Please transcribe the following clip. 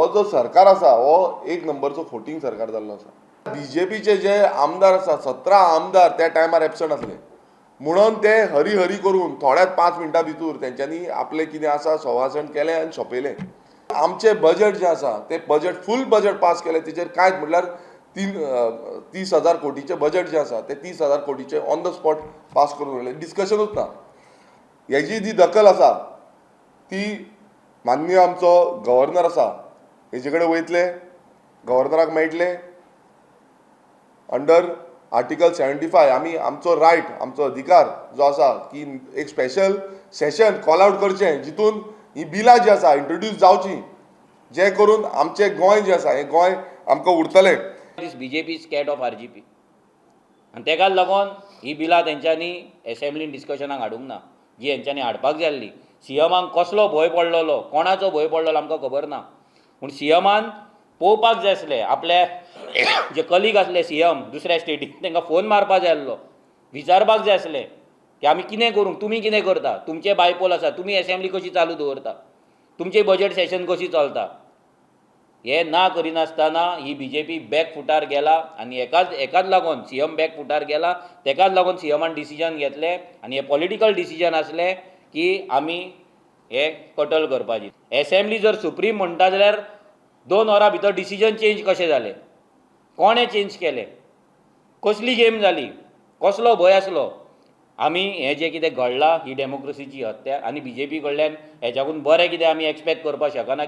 हो जो सरकार आसा हो एक नंबरचो फोटींग सरकार जाल्लो आसा. बीजेपीचे जे आमदार आसा, 17 आमदार त्या टायमार एबसंट आसले म्हणून ते हरी हरी करून थोड्याच 5 मिनटां भितर तेंच्यांनी आपलें कितें आसा संभाशण केलें आनी सोंपयलें. आमचें बजट जें आसा तें बजट फूल बजट पास केलें. तेजेर कांयच म्हटल्यार 30,000 कोटीचें बजट जें आसा तें 30,000 कोटीचें ऑन the spot pass करून उडयलें, डिस्कशनूच ना. हेजी जी दखल आसा ती माननीय आमचो गव्हर्नर आसा हेजे कडेन वयतले, गव्हर्नराक मेळटले. अंडर आर्टिकल 75 आमी आमचो रायट, आमचो अधिकार जो आसा की एक स्पेशल सेशन कॉल आवट करचें जितून ही बिलां जी आसा इंट्रोड्यूस जावची, जें करून आमचें गोंय जें आसा हें गोंय आमकां उरतलें. This BJP scared of RGP आनी तेकाच लागून ही बिलां तेंच्यांनी एसेंब्लीन डिस्कशनाक हाडूंक ना, जी हेंच्यांनी हाडपाक जाय आसली. सीएमाक कसलो भंय पडलेलो, कोणाचो भंय पडलेलो, आमकां खबर ना. पूण सीएमान पळोवपाक जाय आसलें, आपले जे कलीग आसले सीएम दुसऱ्या स्टेटीन तांकां फोन मारपाक जाय आसलो, विचारपाक जाय आसलें की आमी कितें करूंक, तुमी कितें करता, तुमचे बायपोल आसा, तुमी एसेंब्ली कशी चालू दवरता, तुमचें बजट सेशन कशी चलता. हे ना करिनासतना ही बीजेपी बॅक फुटार गेला आनी एकाच लागून सीएम बॅक फुटार गेला. तेकाच लागून सीएमान डिसिजन घेतलें आनी हे पॉलिटिकल डिसिजन आसलें की आमी हे कटल करपाची. एसेंब्ली जर सुप्रीम म्हणटा जाल्यार 2 वरां भितर डिसिजन चेंज कशें जालें? कोणें चेंज केलें? कसली गेम जाली? कसलो भंय आसलो? आमी हें जें कितें घडलां ही डेमोक्रेसीची हत्या आनी बीजेपी कडल्यान हेच्याकून बरें कितें आमी एक्सपेक्ट करपाक शकना.